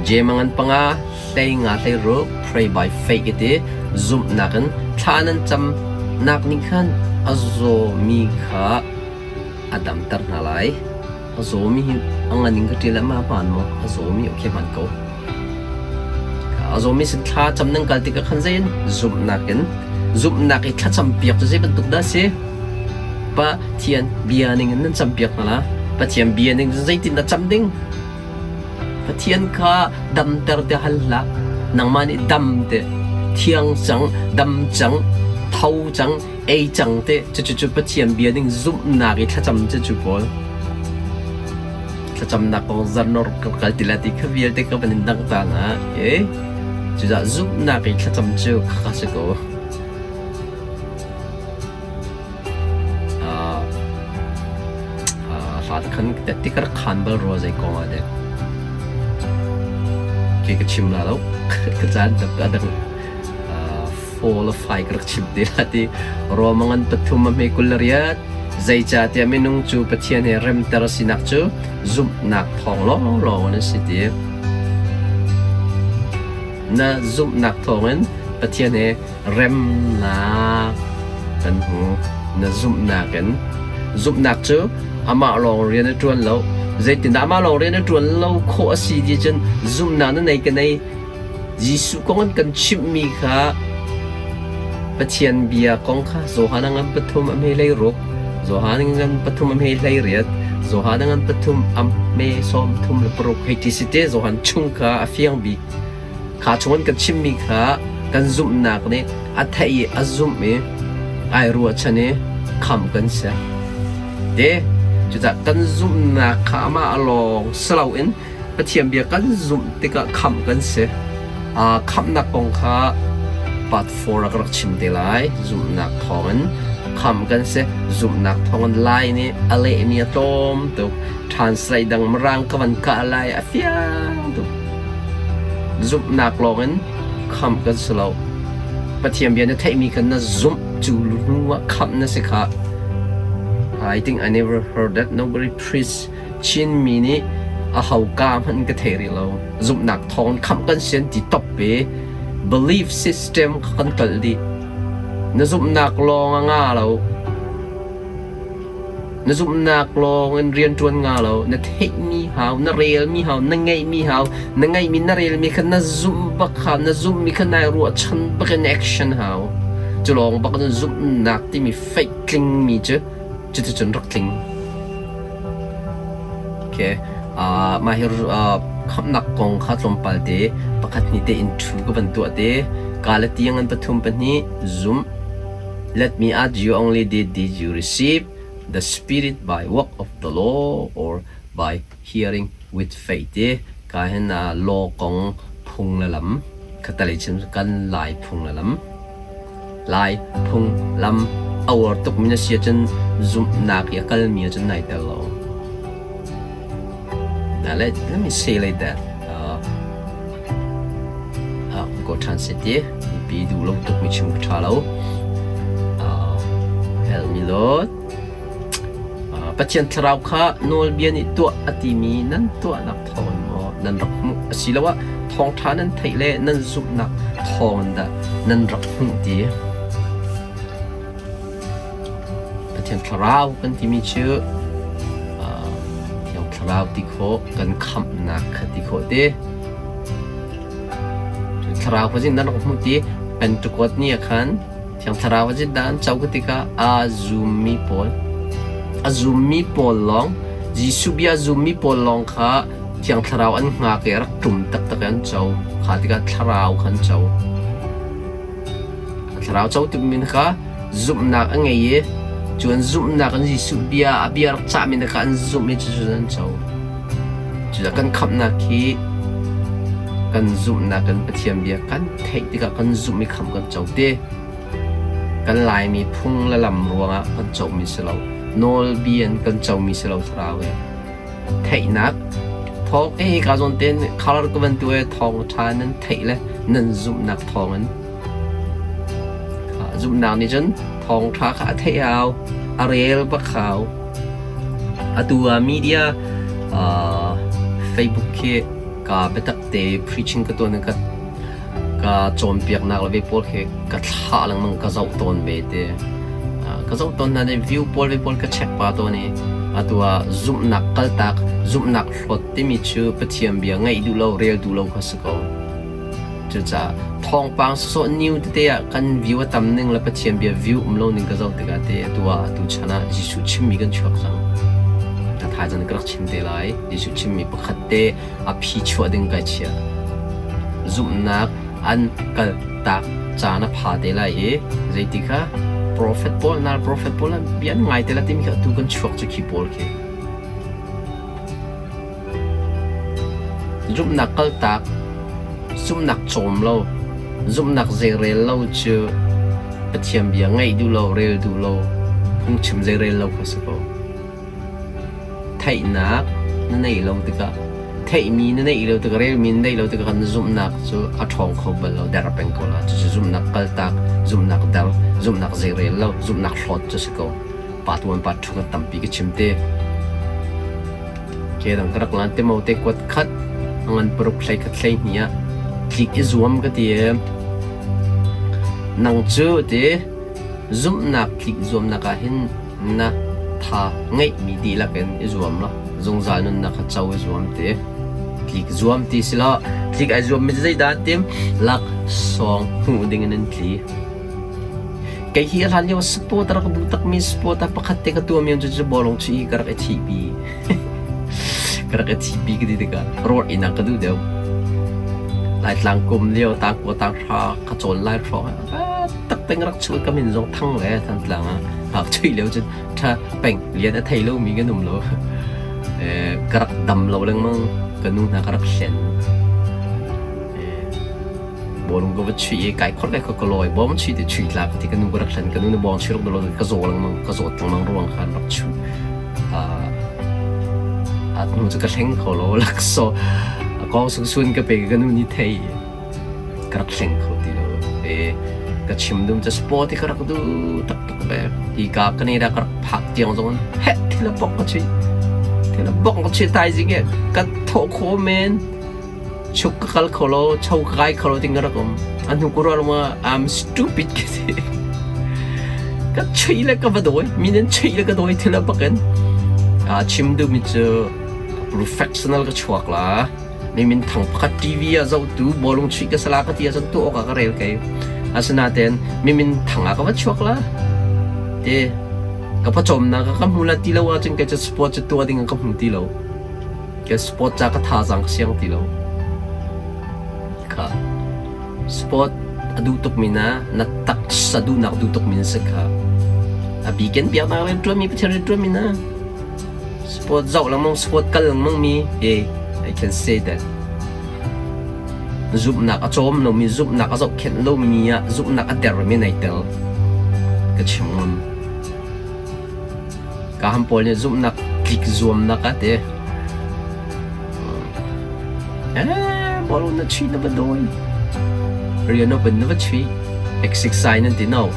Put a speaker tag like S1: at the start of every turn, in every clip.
S1: Jeim a ngan panga, 15 16 pray by faith i ti zumhnak in thla nan camnak nih khan a zawmi kha a damter hna lai. A zawmi hi a ngan in ka ṭial ah ma hmaan maw? A zawmi okay hmaan ko. A zawmi sin thla cam nan kal tikah khan zei in zumhnak in zumhnak i thlacam piak cu zei bantuk dah a si? Pathian bia ning in nan campiak hna la. Pathian bia ning cun zeitin dah cam ding? Pathian kha damter te hal hlah. Nangmah nih dam te, thiang cang, dam cang, tho cang, ei cang te, cucu Pathian bia ning zumhnak i thlacam cucu pawl. Thlacamnak kong zarnor ka kal ti la ti kha vialte ka van in dangh ta na. Okay. Cucaah zumhnak i thlacam cu khakha si ko. Hlat khan ti ka rak khan bal rua zei kong ah dek. Ke ka chim la lo. Ka caan tak a dang fall a fai ka rak chim te la ti. Romangan pathum a hme 28 zeicahtiah minung cu Pathian he remter a sinak cu zumhnak thawng lawnglawng in a si ti. Na zumhnak thawngin Pathian he remnak kan hmu. Na zumhnak in zumhnak cu amah lawng rian a ṭuan lo. Zeitindah amah lawng rian a ṭuan lo khawh a si ti cun zumhnak na nei ka nei. Jesuh kong an kan chimhmi kha Pathian bia kong kha Johan a ngan pathum a hme hlei ruk, Johan a ngan pathum a hme hlei riat, Johan a ngan pathum a hme sawm thum le paruk hei ti si te Johan chung kha a fiang bik. Kha chung an kan chimmi kha kan zumhnak nih a theih i a zumh i ai ruahchan i khamh kan si. Te cucaah kan zumhnak kha amah lawng si loin Pathian bia kan zumh tikah khamh kan si. Khamhnak kong kha part 4 ah ka rak chim te lai. Zumhnak thawngin khamh kan si. Zumhnak thawngin Lai nih a lehmi a tlawm tuk. Translate dang Mirang ka van kah lai a fiang tuk. Zumhnak lawngin khamh kan si lo. Pathian bia na theihmi kha na zumh cu hnu ah khamh na si kha. I think I never heard that nobody preach Chinmi nih a hauka hmanh ka thei rih lo. Zumhnak thawng khamh kan si an ti top i belief system kha kan tlolh dih. Na zumhnak lawng a nga lo. Na zumhnak lawng in rianṭuan nga lo. Na theihmi hau, na relmi hau, na ngeihmi hau, na ngeihmi na relmi kha na zumh bak hau, na zumhmi kha nai ruahchan bak in action hau. Cu lawng bak in zumhnak timi faith tlingmi cu cuticun rak tling. Okay. Mah hi khamhnak kong kha tlawmpal te pakhat hnih te in thu ka van tuah te. Galati ngan pathum pahnih zumh. Let me ask you only did did you receive the Spirit by work of the law or by hearing with faith ti ka hin law kong phung le lam khatalei chim kan lai phung le lam Lai phunglam a uar tukmi na si ahcun zumhnak i a kalmi ahcun nai tel lo. Now let, let me say like that. Go ṭhan si ti. Mipi duh lo tukmi chim ka ṭha lo. Help me Lord. Pathian thlarau kha nawlbia nih tuah a timi nan tuahnak thawngin maw nan rak hmuh asiloah thawngṭha nan theih le nan zumhnak thawngin dah nan rak hmuh ti? Pathian thlarau kan timi cu Thiang Thlarau ti khawh kan khamhnak kha ti khawh te. Thlarau kha zin nan rak hmuh ti Pentecost ni ah khan Thiang Thlarau a zit dah an co ka tikah a zummi pawl a zummi pawl lawng Jesuh bia zummi pawl lawng kha Thiang Thlarau an hngak i a rak ṭum taktak i an co. Kha tikah Thlarau kha an co. Thlarau co timi kha zumhnak a ngei i cu an zumhnak in Jesuh bia a bia rak cahmi kha an zumh i cucu an co. Cucaah kan khamhnak hi kan zumhnak in Pathian bia kan theih tikah kan zumh i khamh kan co te. Kan Laimi phung le lam ruangah kan comi si lo. Nawlbia in kan comi si lo thlarau he. Theihnak thawng eh ka zawn ten color ka van tu e thawng ṭha nan theih le nan zumhnak thawng in zumhnak nih cun thawng ṭha kha a theih hau a rel bak hau atu ah media Facebook khi. Ka biatak te preaching ka tuan in ka ka cawnpiaknak le ve pawl khi ka thlah lengmang ka zoh tawn ve te. Ka zoh tawn hna i view pawl ve pawl ka check pa tawn i atu ah zumhnak kaltak, zumhnak hlawt timi cu Pathian bia ngaih duh lo, rel duh lo kha si ko. Cucaah thawngpang sawsawh new tete ah kan view a tam ning le Pathian bia view um lo ning ka zoh tikah te atu ah atu chan ah Jesuh chimmi kan chuak cang. A thaizang ka rak chim te lai. Jesuh chimmi pakhat te a phi chuah ding kai chiah. Zumhnak an kaltak caan a pha te lai i zeiti kha prophet pawl nal prophet pawl an bia an ngai te la timi kha atu kan chuak cu khi pawl khi. Zumhnak kaltak, zumhnak cawm lo, zumhnak zeirel lo cu Pathian bia ngaih duh lo, rel duh lo, phungchim zeirel lo kha si ko. Theihnak na neih lo tikah, theihmi na neih lo tikah, relmi na neih lo tikah kan zumhnak cu a ṭhawng kho bal lo, der peng ko la. Cucu zumhnak kaltak, zumhnak der, zumhnak zeirel lo, zumhnak hlawt cu si ko. Pa tuan pa ṭhu kan tampi ka chim te. Kedang ka rak lan te mo te kuat khat a ngan paruk hlei khat hlei hnih ah tlik i zuam ka ti i nang cu ti zumhnak tlik zuamnak ah hin na tha ngeihmi dihlak in i zuam law zungzal nunnak kha co i zuam ti tlik zuam ti si lo tlik ai zuam mi zeidah tim laksawng hmuh ding in an tli. Kei hi a hlan lio sport a rak duh takmi sport ah pakhat te ka tuahmi cu cu bawlung chuih hi ka rak i thihpi. Ka rak i thihpi ka ti tikah rawt inn ah ka duh deuh. Laitlang kum lio tangkua tanghra ka cawn lai hrawng ah tak peng rak chuih ka min zong thang le Thantlang ah hak chuih lio cun tha peng lian a thei lomi kan um lo. Ka rak dam lo lengmang ka nu hna ka rak hlen. Bawlung ka va chuih i kai khor kai khor ka lawi bawm chuih ti chuih tla ka ti ka nu ka rak hlan ka nu na bawng chuih rak dolo ka zaw lengmang ka zawt lengmang ruang khan rak chuh a nu cu ka hleng kho lo lakso a kong sung sun ka pe ka nu ni thei ka rak hleng kho ti lo e ka chim dum ca sport ka rak du tak tuk ve hi ka ka ne da ka rak phak tiang zong he thil a bok ka chui thil a bok ka chui tai zing e ka tho kho men Chuk ka kal kho lo, cho ka kai kho lo ting ka rak um. A hnu ku ruah ah I'm stupid ka ti. Ka chui le ka va dawi. Mi nan chui le ka dawi thil a bakin. A chim duhmi cu professional ka chuak la. Mi min thang pakhat TV ah zohtu bawlung chuih ka sala ka ti ahcun tu awk ah ka rel kei. Asinain mi min thang ah ka va chuak la. Te ka pawcawmnak ka hmu la ti lo ahcun kei cu sport cu tuah ding ka hmu ti lo. Ka sport ca ka thazaang ka siang ti lo. Kha sport a duh tukmi na na taksa duhnak duh tukmi na si kha. A bikin biaknak rian ṭuanmi Pathian rian ṭuanmi na sport zoh lengmang sport kal lengmang mi hey I can say that. Zumhnak a cawm lomi zumhnak a zohkhenh lomi ah zumhnak a dermi nai tel. Ka chim ngam. Ka pawl nih zumhnak tlik zuamnak a ti. Eh, bawlung na chuih na va dawi. Rian open na va chuih. Exercise nan ti no.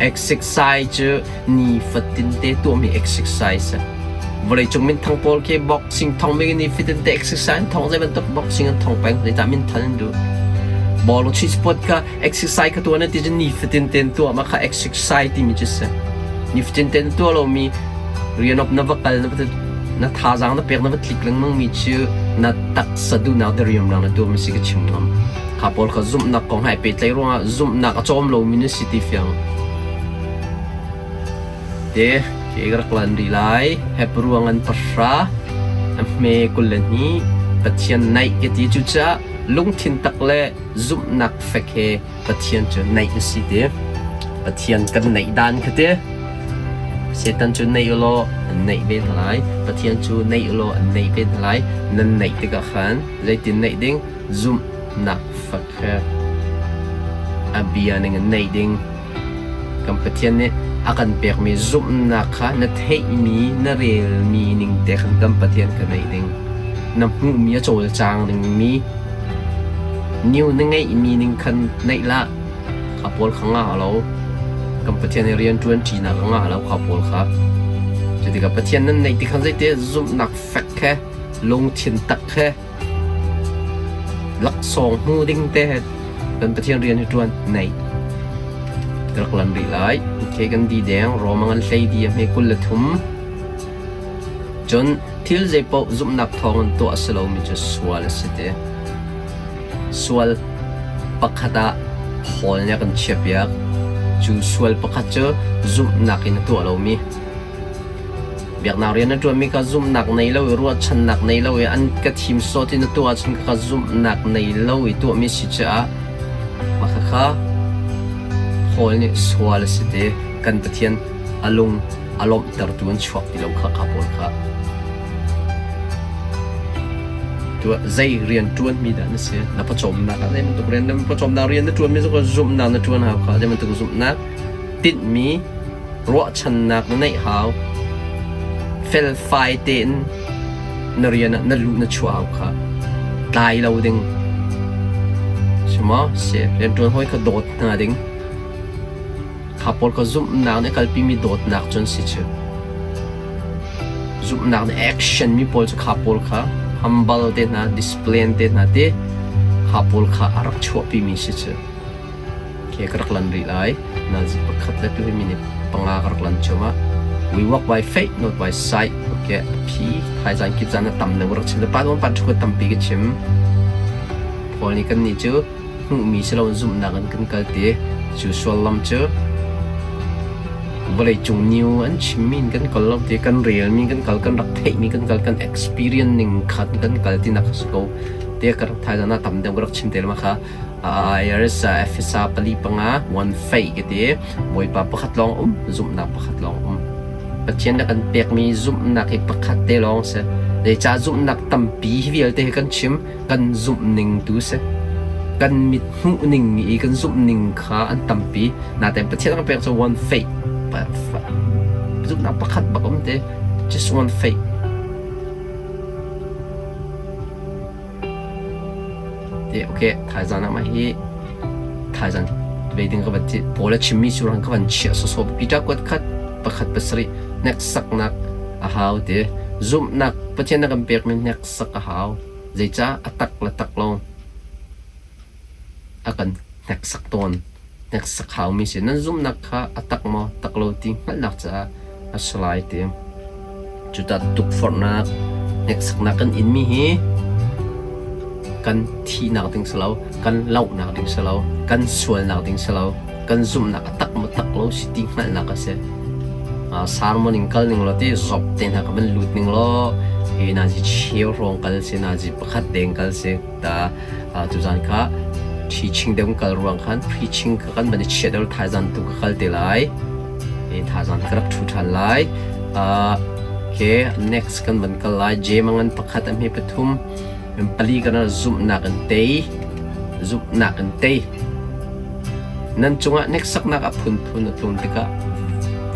S1: Exercise cu nifatin te tuahmi exercise. Vawleicung minthang pawl khi boxing thong mi nifatin te exercise thong zei bantuk boxing an thong peng zeicah minthan an duh. Bawlung chuih sport kha Exercise ka tuah na ti cun nifatin tein tuah ma kha exercise timi cu si. Nifatin tein tuah lomi rian op na va kal na va na thazaang na pek na va tlik lengmang mi cu na taksa duhnak diriamnak na tuah mi si ka chim ngam. Kha pawl kha zumhnak kong hai pehtlaih ruangah zumhnak a cawm lomi na si ti fiang. Te ke ka rak lan rih lai. Hebru ngan pahra a hme 22 Pathian naih ka ti cucaah lungthin tak le zumhnak fek he Pathian cu naih na si ti. Pathian kan naih dan kha ti. Satan cu naih ulaw an naih ve hna lai. Pathian cu naih ulaw an naih ve hna lai. Nan naih tikah khan zeitin naih ding? Zumhnak fek he a bia ning in naih ding. Kan Pathian nih a kan pekmi zumhnak kha na theihmi, na relmi ning te khan kan Pathian kha naih ding. Na hmuhmi a cawlcang dingmi new na ngeihmi ning khan naih lah. Kha pawl kha ngah lo. Kan Pathian nih rian ṭuan ṭinak a ngah lo kha pawl kha. Cutikah Pathian nan neih ti khan zeite zumhnak fek he. Lungthin tak he laksawng hmu ding te he kan Pathian rian hi ṭuan nei. Ka rak lan rih lai. Okay, kan di deng Roma ngan hlei di a hme 23. Cun thil zeipaoh zumhnak thawngin tuah a si lomi cu sual a si ti. Sual pakhat ah Paul nih a kan chiahpiak. Cu sual pakhat cu zumhnak in a tuah lomi. Biaknak rian na ṭuanmi kha zumhnak nei lo i ruahchannak nei lo i an ka thim sawh ti na tuah ahcun khakha zumhnak nei lo i tuahmi si caah mah khakha Paul nih sual a si ti kan Pathian a lung a lawmhtertu an chuak ti lo kha kha pawl kha. Tuah zei rian ṭuanmi dah na si? Na pawcawmnak ah zei bantuk rian na pawcawmnak rian na ṭuanmi cu zumhnak na ṭuan hau kha zei bantuk zumhnak tinhmi ruahchannak na neih hau. Felfai tein na rian ah na luh na chuah hau kha. Tlai lo ding. Si maw? Si. Rianṭuan hawi kha dawt hna ding. Kha pawl kha zumhnak nih a kalpimi dawtnak cu an si cu. Zumhnak nih action mi pawl cu kha pawl kha humble te hna, discipline te hna ti kha pawl kha a rak chuahpimi si cu. Khi ka rak lan rih lai. Nazi pakhat le tu hi minute panga ka rak lan cuahmah. We walk by faith, not by sight. Okay, phi thaizang kip zan a tam deuh rak chim. Pa pa thu tampi ka chim. Paul nih kan nih cu hmuhmi si loin zumhnak in kan kal ti. Cu sullam cu vawleicung new an chimmi in kan kal lo ti, kan relmi kan kal, kan rak theihmi kan kal, kan experience ning khan kan kal tinak a si ko. Tiah ka rak thaizang ah tam deuh ka rak chim te lama kha IRS Efesa pali panga one faith ka ti. Bawipa pakhat lawng um, zumhnak pakhat lawng um. Pathian na kan pekmi zumhnak hi pakhat te lawng si. Zeicah zumhnak tampi hi vialte hi kan chim kan zumhning tu si. Kan mit hmuhning i kan zumhning kha an tampi. Natein Pathian kan pek cu one faith. Zumhnak pakhat bak um te. Just one faith. Te okay, thaizan ah mah hi thaizan veiding ka van ti Paul a chimmi cu rang ka van chiah sawsawh Peter kuat khat pakhat pasarih hneksaknak a hau te zumhnak Pathian na kan pekmi hneksak a hau. Zeicah a tak le tak lo a kan hneksak tawn? Hneksak haumi si. Nan zumhnak kha a tak maw, tak lo ti hngalhnak caah a si lai ti. Cuta tukforhnak, hneksaknak kan inmi hi kan thihnak ding si lo, kan lohnak ding si lo, kan sualnak ding si lo, kan zumhnak a tak maw tak lo si ti hngalhnak a si. Sermon in kal ning law ti zop te hna ka van lut ning law hi nazi cheu hrawng kal si nazi pakhat deng kal si ta tuzan kha teaching deuh kal ruang khan preaching kha kan van i chiah deuh thaizan tu ka kal te lai i thaizan ka rak thu than lai okay next kan van kal lai J mangan pakhat a hme pathum pali kan zumhnak in tei zumhnak in tei Nan cungah hneksaknak a phunphun a tlun tikah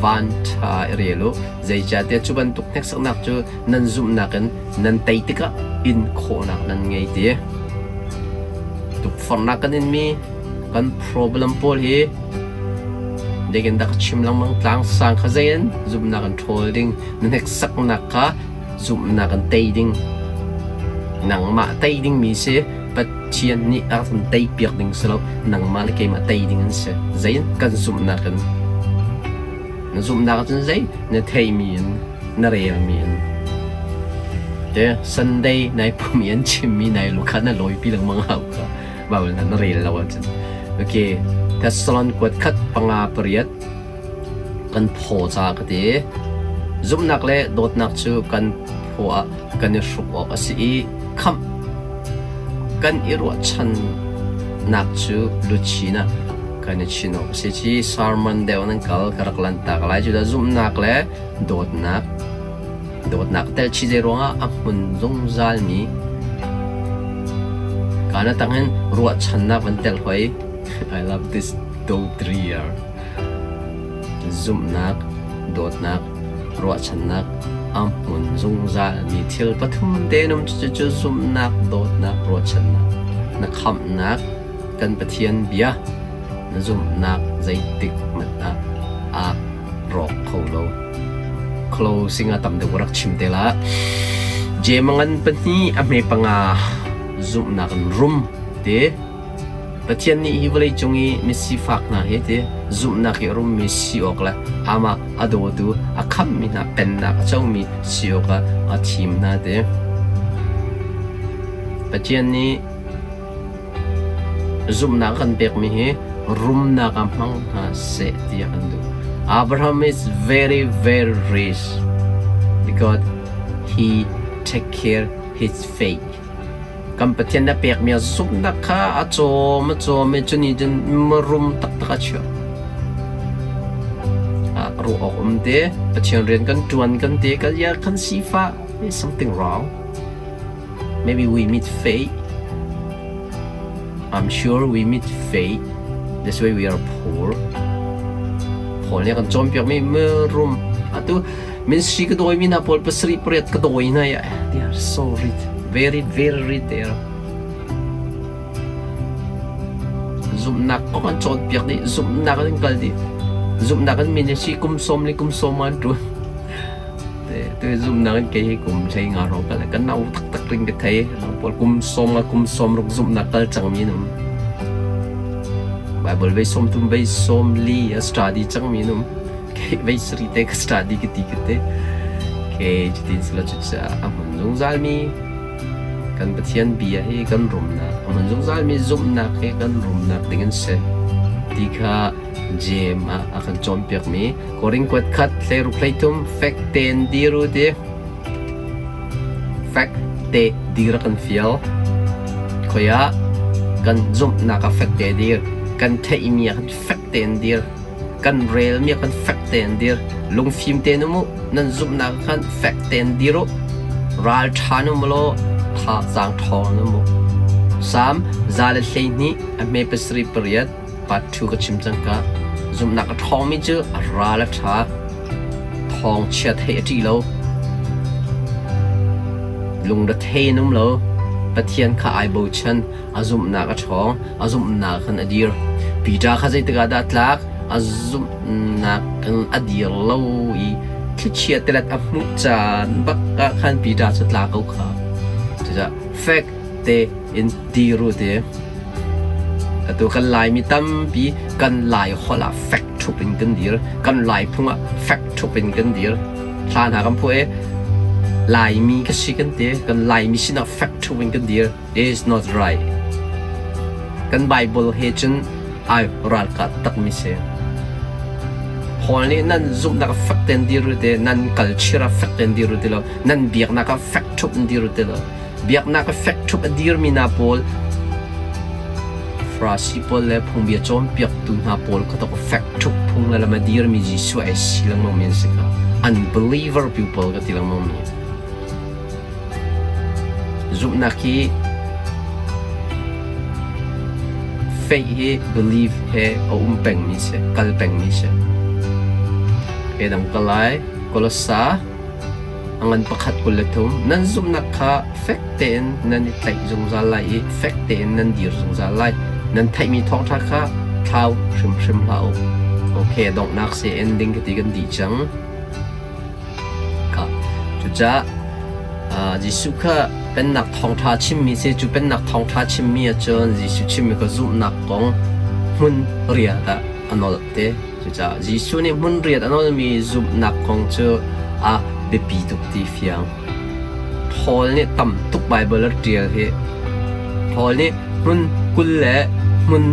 S1: van ṭha i rel u. Zeicahtiah cu bantuk hneksaknak cu nan zumhnak in nan tei tikah in khawhnak nan ngei ti. Tukforhnak kan inmi kan problem pawl hi zeitin dah ka chim lengmang tlangsang kha zei in zumhnak in ṭhawl ding, na hneksaknak kha zumhnak in tei ding. Nangmah tei dingmi si Pathian nih a kan teipiak ding si lo, nangmah le keimah tei ding an si. Zei in kan zumhnak in. Na zumhnak ahcun zei na theimi in, na relmi in. Te Sunday nai pum i an chimmi nai lukha na lawipi lengmang hau kha. Bible na na rel lo ahcun. Okay, Thessalon kuat khat panga pariat kan phaw ca ka ti. Zumhnak le dawtnak cu kan phaw ah kan i hruk awk a si i khamh kan i ruahchannak cu luchin ah kan i chin awk a si. Ci sermon deuh nan kal ka rak lanhtak lai. Cudah zumhnak le dawtnak dawtnak tel chi zei ruangah a hmun zungzalmi kana tangin ruahchannak van tel hoi. I love this dotria. Zumhnak, dawtnak, ruahchannak a hmun zungzalmi thil pathum te num cucu zumhnak, dawtnak, ruahchannak. Na khamhnak kan Pathian bia na zumhnak zeitik hmanh ah aa rawk kho lo. Closing ah tam deuh rak chim te la. Jeim a ngan pahnih a hme panga zumhnak in rum ti. Pathian nih hi vawleicung i misifak hna hi ti zumhnak i a rummi si awk le amah a dawtu a khamhmi hna pennak a comi si awkah a thim hna ti. Pathian nih zumhnak a kan pekmi hi rumnak ah hmang hna seh tiah kan duh. Abraham is very very rich because he take care his faith. Kan Pathian na pekmi a zumhnak kha a cawm a cawm i cuni cun rum taktak a chiah. Ah, ruah awk um te, Pathian rian kan ṭuan kan te, kan ya kan sifah, is something wrong. Maybe we meet fate. I'm sure we meet fate. That's why we are poor. Paul nih a kan cawnpiakmi mirum atu ministry ka dawimi hna pawl pasarih pariat ka dawi hna i they are so rich very very rich they are zumhnak kong an cawnpiak dih zumhnak an kal dih zumhnak an ministry kum sawm le kum sawm an ṭuan Tu zumhnak in kei hi kum hlei nga hrawng kal kan nau taktak ring ka thei. Pawl kum sawm nga kum sawm ruk zumhnak kal cangmi an um. Bible vei sawm thum vei sawm li a study cangmi an um. Kei vei sari te ka study ka ti ka te. Kei cutin sila cucaah a hmun zungzal mi kan Pathian bia hi kan rumnak a hmun zungzal mi zumhnak hi kan rumnak ding an si ti kha Jeim ah a kan cawnpiakmi Korin kuat khat hleiruk hleithum fek tein dir u ti. Fek te dir a kan fial. Khoi ah kan zumhnak ah fek te dir. Kan theihmi ah khan fek tein dir. Kan relmi ah khan fek tein dir. Lungfim tein um u. Nan zumhnak ah khan fek tein dir u. Ral ṭha um law thazaang ṭhawng um u. Salm 112 a hme pasarih pariat Part 2 ka chim cang ka. Zumhnak a ṭhawngmi cu a ral a ṭha. Thawngchia theih a ṭih lo. Lungrethei in um lo. Pathian kha ai bochan. A zumhnak a ṭhawng. A zumhnak khan a dir. Peter kha zeitik ah dah a tlak? A zumhnak in a dir lo i thlichia tilet a hmuh caan bak ah khan Peter cu tla ko kha. Cucaah fek tein dir u ti. Atu kan Laimi tampi kan Lai holh ah fek ṭhup in kan dir. Kan Lai phung ah fek ṭhup in kan dir. Hla hna kan phuah i Laimi ka si kan ti. Kan Laimi sinah fek ṭhup in kan dir. It is not right. Kan Bible he cun ai ralkah takmi si. Paul nih nan zumhnak ah fek tein dir u ti, nan culture ah fek tein dir u ti lo, nan biaknak ah fek ṭhup in dir u ti lo. Biaknak a fek ṭhup a dirmi hna pawl Farasi pawl le phungbia cawnpiaktu hna pawl kha tok fek ṭhup phung le lam a dirmi Jesuh ai si lengmangmi an si kha. Unbeliever people ka ti lengmangmi. Zumhnak hi faith hi believe he a um pengmi si, kal pengmi si. Ke dang ka lai, Kolosa A ngan pakhat 23 Nan zumhnak kha fek tein nan i tlaih zungzal lai i fek tein nan dir zungzal lai. Nan theihmi thawngṭha kha thlau hrimhrim hlah u. Okay, donghnak si ending ka ti kan dih cang. Ka cucaah Jesuh kha pennak thawngṭha chimmi si cu pennak thawngṭha chimmi ahcun Jesuh chimmi kha zumhnak kong hmun riat ah a nolh te. Cucaah Jesuh nih hmunriat a nawlmi zumhnak kong cu a biapi tuk ti fiang. Paul nih tam tuk Baibal a ṭial hi. Paul nih hmun 20 le hmun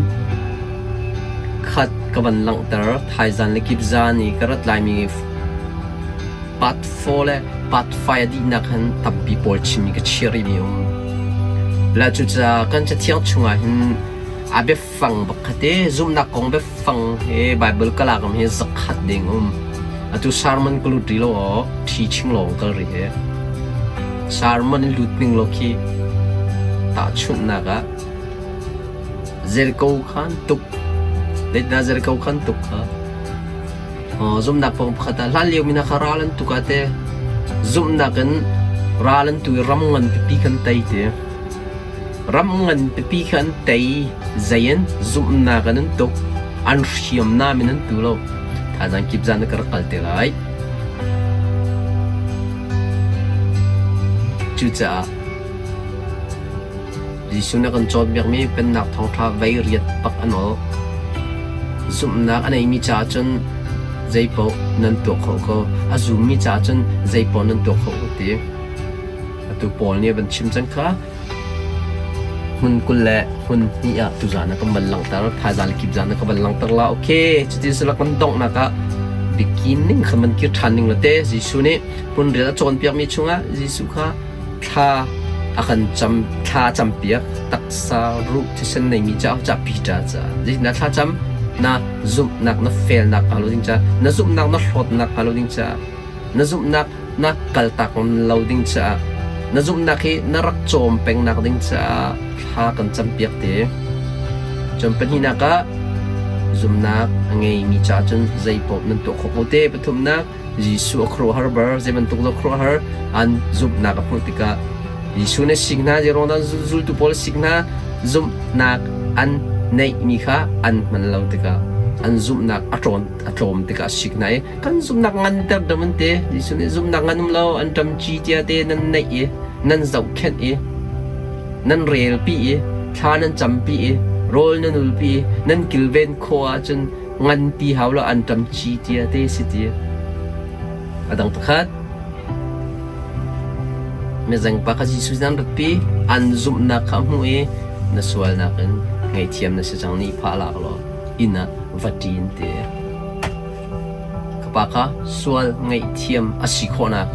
S1: khat ka van langhter. Thaizan le kipzan i ka rat laimi part 4 le part 5 a dihnak hin tampi pawl chimmi ka chia rihmi um. Le cucaah kan Cathiang chungah hin a biafang Fang pakhat i zumhnak kong biafang hi Baibal ka lak hi zakhat ding um. Atu sermon ka lut rih lo aw, teaching lawng kal rih hi. Sermon in lut ning lo khi tahchunhnak ah Jericho khan tuk Letna Jericho khan tuk kha zumhnak kong pakhat ah hlan lio mi hna kha ral an tuk ah te zumhnak in ral an tu i ram ngan pipi kan tei ti. Ram ngan pipi kha an tei, zei in zumhnak in an tuk, an hriamnam in an tu lo. Thazaang kip zan na ka rak kal te lai. Cucaah Jesuh nih a kan cawnpiakmi Pennak thawngṭha vei riat bak a nawl. Zumhnak a neimi caah cun zeipaoh nan tuah khawh ko. A zummi caah cun zeipaoh nan tuah khawh ko ti. Atu Paul nih a van chim cang kha. Hmun 20 le hmun hnih ah tuzaan ah kan van langhter. Thaizaan le kipzaan ah ka van langhter la. Okay, cutin sila kan donghnak ah beginning kha man kir ṭhan ning la te. Jesuh nih hmun rial a cawnpiakmi chungah Jesuh kha thla a kan cam thla campiak taksa ruh thisen neimi caah ca Peter caah zeitindah thla cam na zumhnak na felnak hnga lo ding caah na zumhnak na hlawtnak hnga lo ding caah na zumhnak na kaltak lo ding caah na zumhnak hi na rak cawm pengnak ding caah thla kan campiak te. Cun pahnihnak ah zumhnak a ngeimi caah cun zeipaoh nan tuah khawh ko te. Pathumnak Jesuh a khuaruahhar bar zei bantuk dah khuaruahhar an zumhnak a hmuh tikah Jesuh nih sik hna zei ruang dah zultu pawl sik hna zumhnak an neihmi kha an hman lo tikah an zumhnak a ṭawn a tlawm tikah sik hna i kan zumhnak nganter dam an ti. Jesuh nih zumhnak ngan um lo an ṭam ci tia te nan neih i nan zohkhenh i nan relpi i thla nan campi i rawl nan ulpi i nan kilven khawh ahcun ngan ti hau lo an ṭam ci tia te si ti. A dang pakhat mizengpa kha Jesuh nan ratpi an zumhnak kha a hmuh i na sualnak in ngaihthiam na si cang ni phah lak law inn ah va ṭin ti. Ka pa kha sual ngaihthiam a si khawhnak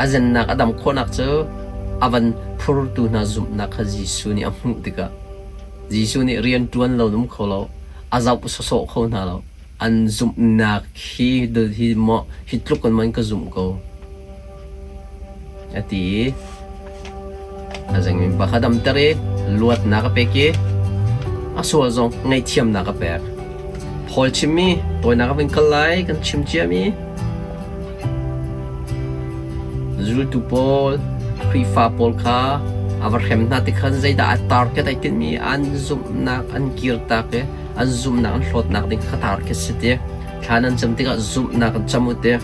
S1: a zennak a dam khawhnak cu a van phurtu hna zumhnak kha Jesuh nih a hmuh tikah Jesuh nih rian ṭuan lo um kho lo, a zoh sawsawh kho hna lo. An zumhnak hi hi maw hi tluk in man ka zumh ko a ti i a zengmi pa kha damter i luatnak a pek i a sual zong ngaihthiamnak a pek. Paul chimmi tawinak a vun kal lai kan chim ciami Zultu pawl, Khrihfa pawl kha a va hrem hna ti khan zeidah a target ai tinhmi an zumhnak an kirtak i an zumhnak an hlawtnak ding kha target si ti. Thla nan cam tikah zumhnak an cam u ti.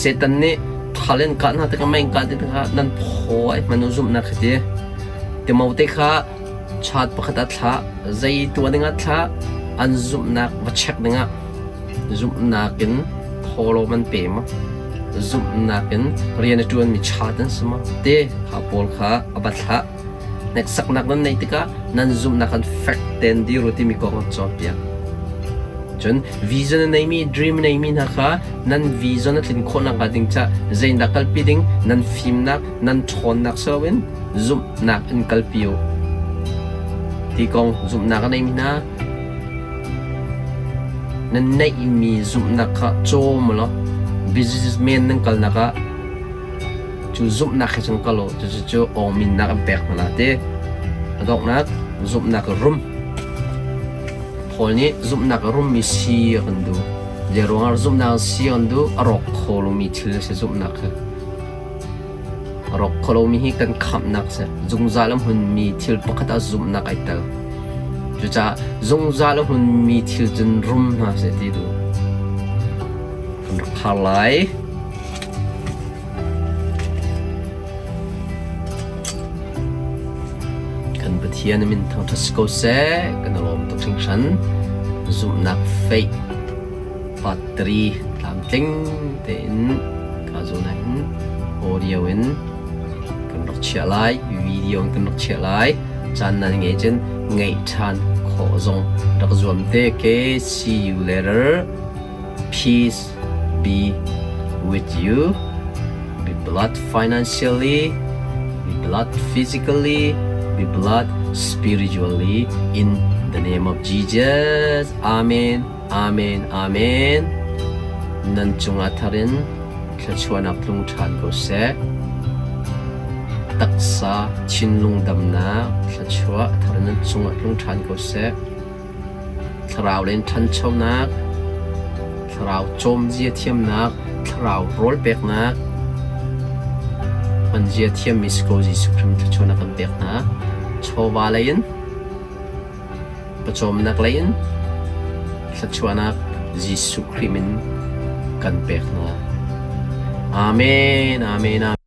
S1: Satan nih thal in kah hna tikah mei in kah tikah nan phaw ai hman u zumhnak khi ti. Timote kha chat pakhat ah thlah, zei tuah dingah thlah, an zumhnak va check dingah Zumhnak in thawhlawm an pe maw? Zumhnak in rian a ṭuanmi chat an si maw? Te kha pawl kha a va thlah. Hneksaknak nan neih tikah nan zumhnak an fek tein dir u timi kong an cawnpiak. Cun vision a neimi, dream a neimi hna kha nan vision a tlin khawh nakhnga ding caah zeidah kalpi ding nan fimnak, nan ṭhawnnak si loin zumhnak in kalpi u. Ti kong zumhnak a neimi hna Na neihmi zumhnak kha cawm law businessman nan kalnak ah cu zumhnak he cun kal u. Cucu awngminnak an pek hna la ti. A donghnak zumhnak rum. Paul nih zumhnak a rummi si a kan duh. Zeiruangah zumhnak si a kan duh? A rawk kho lomi thil a si zumhnak hi. A rawk kho lomi hi kan khamhnak si. Zungzal a hmunmi thil pakhat ah zumhnak ai tel. Cucaah zungzal a hmunmi thil cun rum hna seh ti duh. Kan rak khar lai. Kan Pathian min thangṭhat si ko seh. Kan i lawm tuk hringhran. Zumhnak faith part 3 tlamtling tein ka zawn ah hin audio in kan rak chiah lai, video in kan rak chiah lai. Caan nan ngeih cun ngeih ṭhan khawh zong rak zuam te. Okay, see you later. Peace be with you. Be blessed financially, be blessed physically, be blessed spiritually in the name of Jesus. Amen. Amen. Amen. Nan cungah thar in thluachuahnak tlung ṭhan ko seh. Taksa thinlung damnak thluachuah thar nan cungah tlung ṭhan ko seh. Thlarau len ṭhanchonak, thlarau cawmzia thiamnak, thlarau rawl peknak, hmanzia thiammi si ko Jesuh Khrih thluachuahnak kan pek hna. Chawva lei in Pawcawmnak lei in thluachuahnak Jesuh Khrih min kan pek hna. Amen. Amen. Amen.